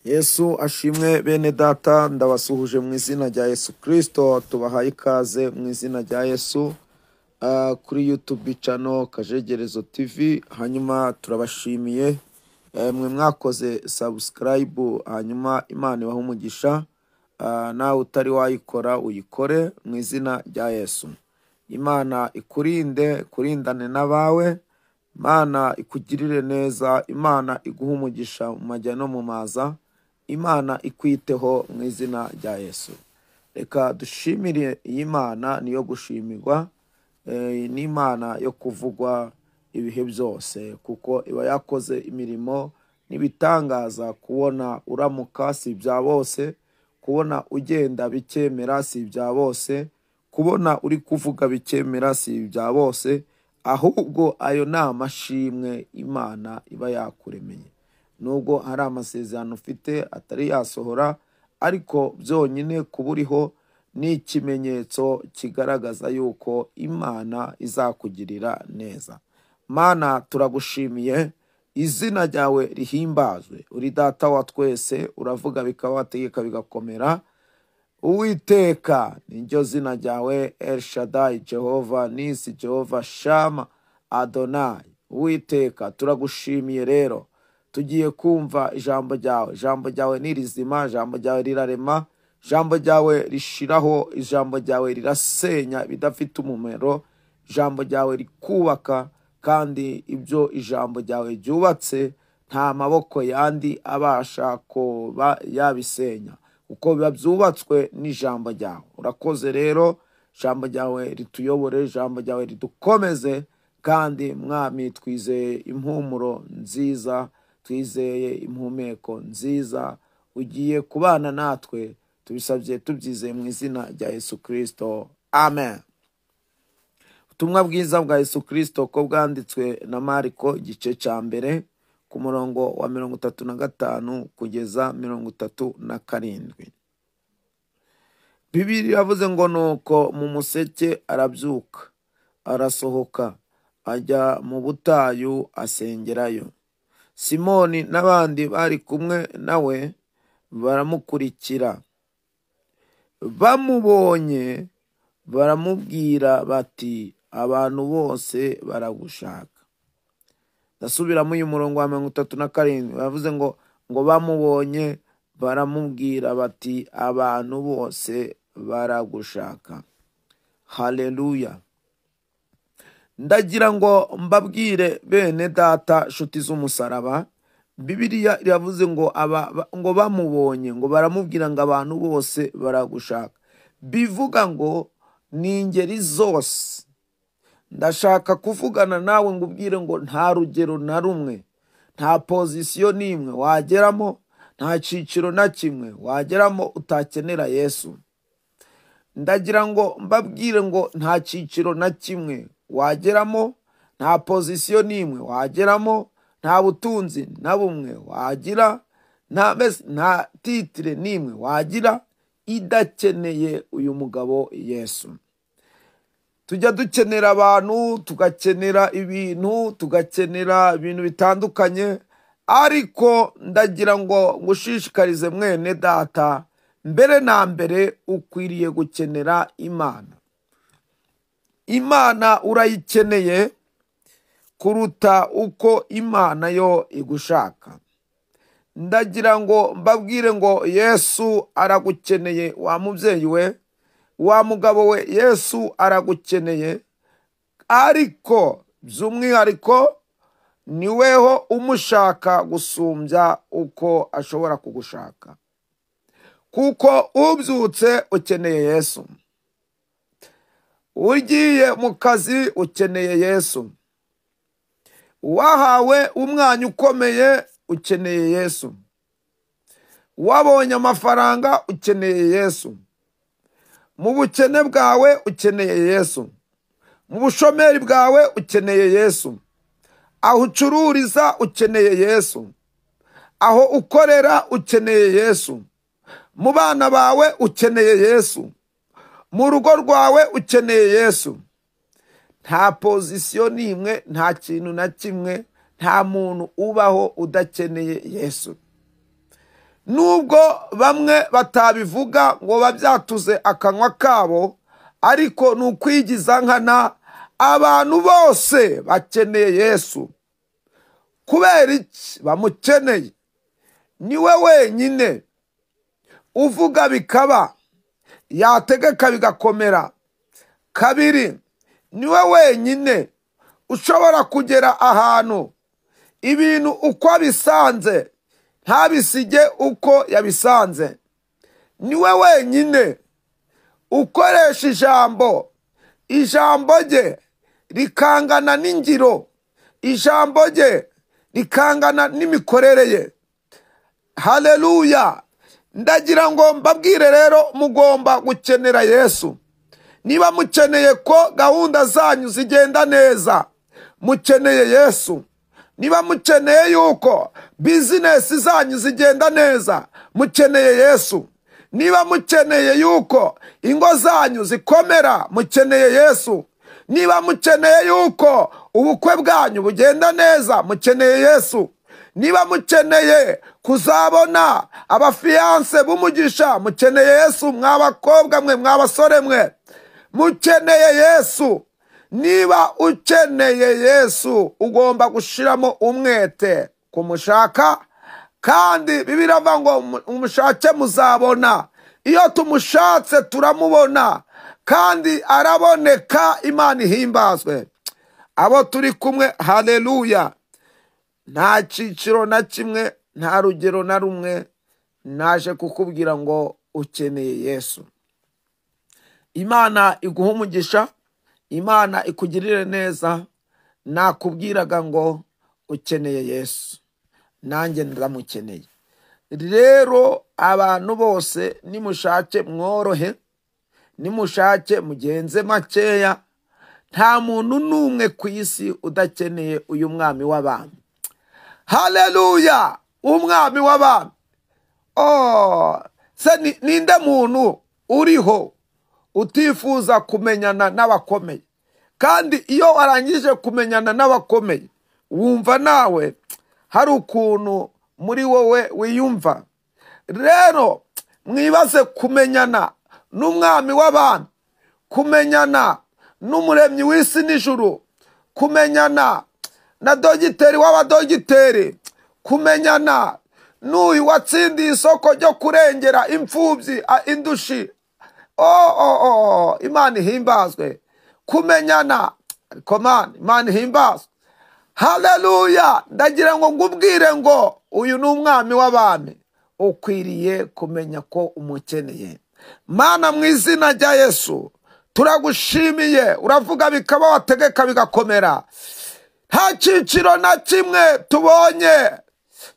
Yesu ashimwe bene data, ndabasuhuje mu izina rya Yesu Kristo, tubahaye ikaze mu izina rya Yesu kuri YouTube channel Kajegerezo TV. Hanyuma turabashimiye mwe mwakoze subscribe, hanyuma Imana ibahe umugisha. Nawe utari wayikora uyikore mu izina rya Yesu. Imana ikurinde, kurindane n'abawe, Imana ikugirire neza, Imana iguhe umugisha mu majya no mu maza, Imana ikwiteho mu izina rya Yesu. Reka dushimire iyi Mana, niyo gushimirwa, ni Imana yo kuvugwa ibihe byose, kuko iba yakoze imirimo n'ibitangaza. Kubona uramuka si ibya bose, kubona ugenda bikemera si ibya bose, kubona uri kuvuga bikemera si ibya bose, ahubwo ayo ni amashimwe Imana iba yakuremeye. Nubwo hari amasezerano ufite atari yasohora, ariko byonyine kuba uriho ni ikimenyetso kigaragaza yuko Imana izakugirira neza. Mana, turagushimiye, izina ryawe rihimbazwe. Uri data wa twese, uravuga bikaba, wategeka bigakomera. Uwiteka niryo zina ryawe, El Shaddai, Jehova Nisi, Jehova Shama, Adonai. Uwiteka turagushimiye rero, tugiye kumva ijambo ryawe. Ijambo ryawe ni rizima, ijambo ryawe rirarema, ijambo ryawe rishiraho, ijambo ryawe rirasenya bidafite umumaro, ijambo ryawe rikubaka, kandi ibyo ijambo ryawe ryubatse nta maboko yandi abasha kuba yabisenya, kuko biba byubatswe n'ijambo ryawe. Urakoze rero, ijambo ryawe rituyobore, ijambo ryawe ridukomeze, kandi Mwami twizeye impumuro nziza, twizeye impumeko nziza, ugiye kubana natwe, tubisabye tubyizeye mu izina rya Yesu Kristo, amen. Ubutumwa bwiza bwa Yesu Kristo ko bwanditswe na Mariko igice cya mbere ku murongo wa 35 kugeza 37. Bibiliya iravuze ngo nuko mu museke arabyuka, arasohoka, ajya mu butayu asengerayo. Simoni n'abandi bari kumwe nawe baramukurikira. Bamubonye baramubwira bati abantu bose baragushaka. Ndasubiramo uyu murongo wa 37, bavuze ngo bamubonye baramubwira bati abantu bose baragushaka. Haleluya. Ndagira ngo mbabwire bene data nshuti z'umusaraba, Bibiliya iravuze ngo ngo bamubonye ngo baramubwira ngo abantu bose baragushaka. Bivuga ngo ni ingeri zose. Ndashaka kuvugana nawe ngo ubwire ngo nta rugero na rumwe, nta pozisiyo n'imwe wageramo, nta ciciro na kimwe wageramo utakenera Yesu. Ndagira ngo mbabwire ngo nta ciciro na kimwe wageramo, nta pozisiyo n'imwe wageramo, nta butunzi na bumwe wagira, nta titire n'imwe wagira idakeneye uyu mugabo Yesu. Tujya dukenera abantu, tugakenera ibintu, tugakenera ibintu bitandukanye, ariko ndagira ngo ngushishikarize mwene data, mbere na mbere ukwiriye gukenera Imana. Imana urayikeneye kuruta uko Imana yo igushaka. Ndagira ngo mbabwire ngo Yesu aragukeneye, wa mubyeyi we, wa mugabo we, Yesu aragukeneye, ariko by'umwihariko niweho umushaka gusumbya uko ashobora kugushaka, kuko ubyutse ukeneye Yesu, ugiye mu kazi ukeneye Yesu, wahawe umwanya ukomeye ukeneye Yesu, wabonye amafaranga ukeneye Yesu, mu bukene bwawe ukeneye Yesu, mu bushomeri bwawe ukeneye Yesu, aho ucururiza ukeneye Yesu, aho ukorera ukeneye Yesu, mu bana bawe ukeneye Yesu, mu rugo rwawe ukeneye Yesu. Nta pozisiyo n'imwe, nta kintu na kimwe, nta muntu ubaho udakeneye Yesu. Nubwo bamwe batabivuga ngo babyatuze akanwa kabo, ariko ni ukwigiza nkana. Abantu bose bakeneye Yesu. Kubera iki bamukeneye? Niwe wenyine uvuga bikaba, yategeka bigakomera. Kabiri, niwe wenyine ushobora kugera ahantu ibintu uko abisanze ntabisige uko yabisanze. Niwe wenyine ukoresha ijambo, ijambo rye rikangana n'ingiro, ijambo rye rikangana n'imikorere ye. Haleluya! Ndagira ngo mbabwire rero, mugomba gukenera Yesu. Niba mukeneye ko gahunda zanyu zigenda neza, mukeneye Yesu. Niba mukeneye yuko bizinesi zanyu zigenda neza, mukeneye Yesu. Niba mukeneye yuko ingo zanyu zikomera, mukeneye Yesu. Niba mukeneye yuko ubukwe bwanyu bugenda neza, mukeneye Yesu. Niba mukeneye kuzabona abafiyanse b'umugisha, mukeneye Yesu. Mw'abakobwa mwe, mw'abasore mwe, mukeneye Yesu. Niba ukeneye Yesu, ugomba gushiramo umwete kumushaka, kandi Bibiliya iravuga ngo umushake muzabona. Iyo tumushatse turamubona, kandi araboneka. Imana ihimbazwe. Abo turi kumwe, haleluya. Nta cyiciro na kimwe, nta rugero na rumwe, naje kukubwira ngo ukeneye Yesu. Imana iguhe umugisha, Imana ikugirire neza. Nakubwiraga ngo ukeneye Yesu, nanjye ndamukeneye. Rero abantu bose nimushake mworohe, nimushake mugenze makeya. Nta muntu n'umwe ku isi udakeneye uyu mwami w'abami. Haleluya! Umwami w'abami. Oh, se ninde muntu uriho utifuza kumenyana n'abakomeye? Kandi iyo warangije kumenyana n'abakomeye, wumva nawe hari ukuntu muri wowe wiyumva. Rero mwibaze kumenyana n'umwami w'abami, kumenyana n'umuremyi w'isi n'ijuru, kumenyana na dogiteri w'abadogiteri, kumenyana n'uyu watsindiye isoko ryo kurengera imfubyi indushi. Oh, Imana ihimbazwe. Kumenyana, ariko Imana ihimbazwe. Haleluya! Ndagira ngo ngubwire ngo uyu ni umwami w'abami, ukwiriye kumenya ko umukeneye. Mana, mu izina rya Yesu turagushimiye. Uravuga bikaba, wategeka bigakomera. Nta cyiciro na kimwe tubonye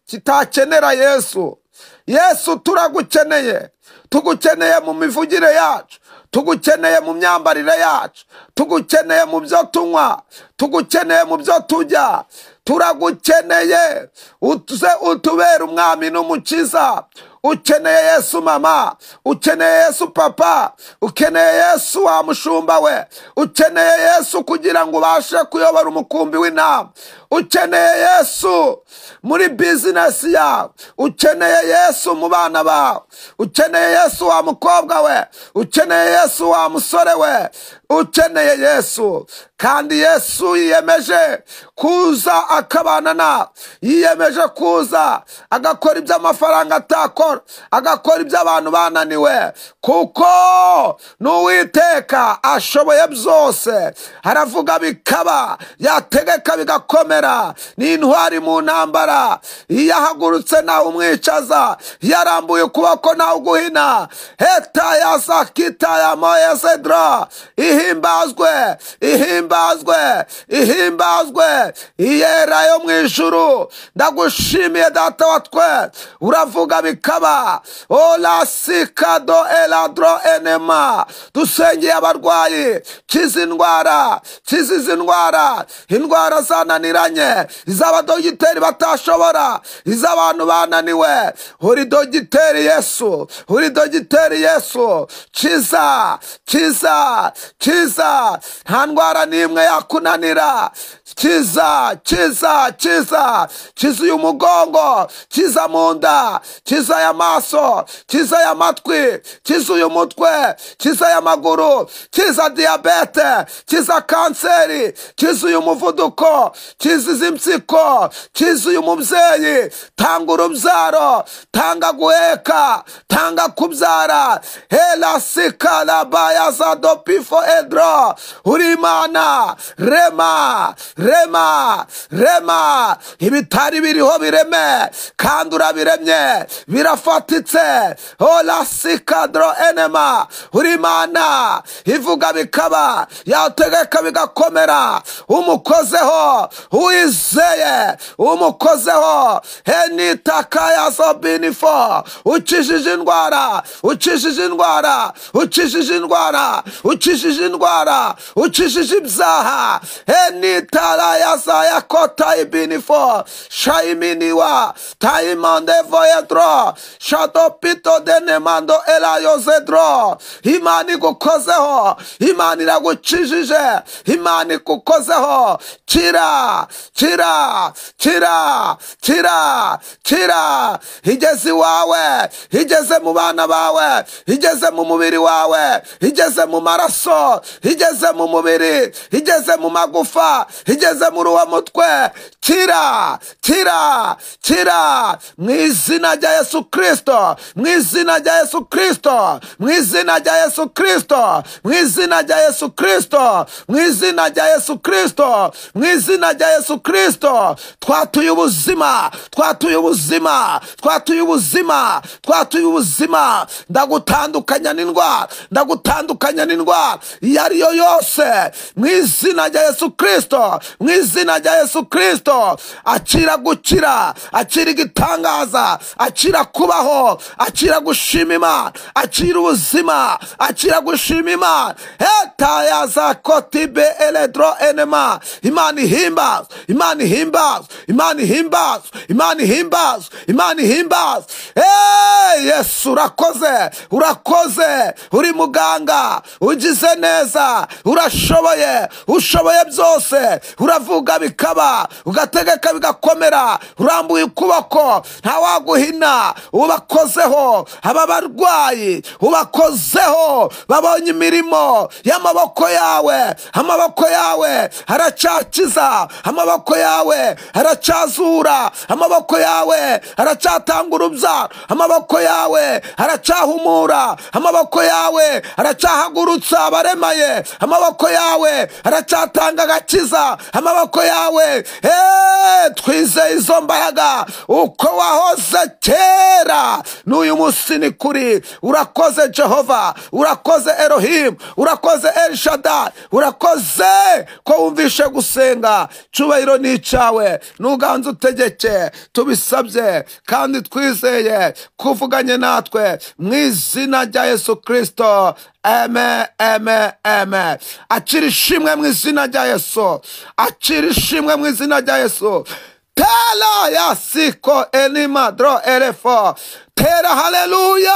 kitakenera Yesu. Yesu, turagukeneye. Tugukeneye mu mivugire yacu, tugukeneye mu myambarire yacu, tugukeneye mu byo tunywa, tugukeneye mu byo turya. Turagukeneye, uze utubere umwami n'umukiza. Ukeneye Yesu mama, ukeneye Yesu papa, ukeneye Yesu wa mushumba we, ukeneye Yesu kugira ngo ubashe kuyobora umukumbi w'intama, ukeneye Yesu muri bizinesi yawe, ukeneye Yesu mu bana bawe, ukeneye Yesu wa mukobwa we, ukeneye Yesu wa musore we, ukeneye Yesu. Kandi Yesu yiyemeje kuza akabana nawe, yiyemeje kuza agakora ibyo amafaranga atakora, agakora ibyo abantu bananiwe, kuko n'Uwiteka ashoboye byose. Aravuga bikaba, yategeka bigakomera. Ni intwari mu ntambara. Iyo ahagurutse nawe umwicaza, yarambuye ukuboko nawe uguhina. Heta ya sakita ya moya sedra. Ihimbazwe, ihimbazwe, ihimbazwe Iyera yo mu ijuru. Ndagushimiye Data wa twe, uravuga bikaba. Ola sikado eladro enema. Dusengeye abarwayi, kiza indwara, kiza izi ndwara, indwara zananiranye. zananiranye, iz'abadogiteri batashobora, iz'abantu bananiwe. Uri dogiteri Yesu, uri dogiteri Yesu. Kiza, kiza, kiza, nta ndwara n'imwe yakunanira. Kiza, kiza, kiza, kiza uyu mugongo, kiza mu nda, kiza aya maso, kiza aya matwi, kiza uyu mutwe, kiza aya maguru, kiza diyabete, kiza kanseri, kiza uyu muvuduko, kiza izi mpyiko, kiza uyu mubyeyi. Tanga urubyaro, tanga guheka, tanga kubyara. Hela sikala bayaza dopifo edro. Uri Imana, rema, rema, rema. Ibitari biriho bireme, kandi urabiremye, birafatitse. Ola sikadro enema. Uri Imana ivuga bikaba, yategeka bigakomera. Umukozeho uwizeye, umukozeho. Henitakaya zobinifo. Ukijije indwara, ukijije indwara, ukijije indwara, ukijije indwara, ukijije ibyaha. Henitaraya zayakota ibinifo. Shaiminiwa taimande voyedro shadopito denemando elayozedro. Imana igukozeho, Imana iragukijije, Imana igukozeho. Kira, kira, kira, kira, kira. Igeze iwawe, igeze mu bana bawe, igeze mu mubiri wawe, igeze mu maraso, igeze mu mubiri, igeze mu magufa, igeze muri uwo mutwe. Kira, kira, kira, mu izina rya Yesu Kristo, mu izina rya Yesu Kristo, mu izina rya Yesu Kristo, mu izina rya Yesu Kristo, mu izina rya Yesu Kristo, mu izina rya Yesu Kristo. Twatuye ubuzima, twatuye ubuzima, twatuye ubuzima, twatuye ubuzima. Ndagutandukanya n'indwara, ndagutandukanya n'indwara iyo ari yo yose, mu izina rya Yesu Kristo, mu izina rya Yesu Kristo. Akira gukira, akira igitangaza, akira kubaho, akira gushima Imana, akira ubuzima, akira gushima Imana. Hetayaza kotibe eledro enema. Imana ihimbazwe, Imana ihimbazwe, Imana ihimbazwe, Imana ihimbazwe, Imana ihimbazwe. Yesu urakoze, urakoze, uri muganga, ugize neza, urashoboye, ushoboye byose, uravuga bikaba, ugategeka bigakomera, urambuye ukuboko, ntawaguhina. Ubakozeho aba barwayi, ubakozeho babonye imirimo y'amaboko yawe. Amaboko yawe aracyakiza, amaboko yawe aracyazura, amaboko yawe aracyatanga urubyaro, amaboko yawe aracyahumura, amaboko yawe aracyahagurutsa abaremaye, amaboko yawe aracyatanga agakiza, amaboko yawe. Twizeye izo mbaraga uko wahoze kera n'uyu munsi ni kuri. Urakoze Jehova, urakoze Elohim, urakoze El Shaddai, urakoze ko wumvishe gusenga. Cyubahiro ni icyawe, nuganze utegeke. Tubisabye kandi twizeye kuvuganye natwe mu izina rya Yesu Kristo. Amen, amen, amen. Akira ishimwe mu izina rya Yesu, akira ishimwe mu izina rya Yesu. Tela yasiko enima dro erefo. Tera haleluya.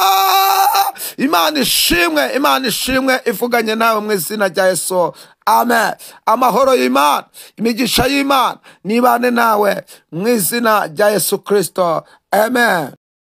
Imana ishimwe, Imana ishimwe ivuganye nawe mu izina rya Yesu. Amen. Amahoro y'Imana, imigisha y'Imana nibane nawe mu izina rya Yesu Kristo. Amen.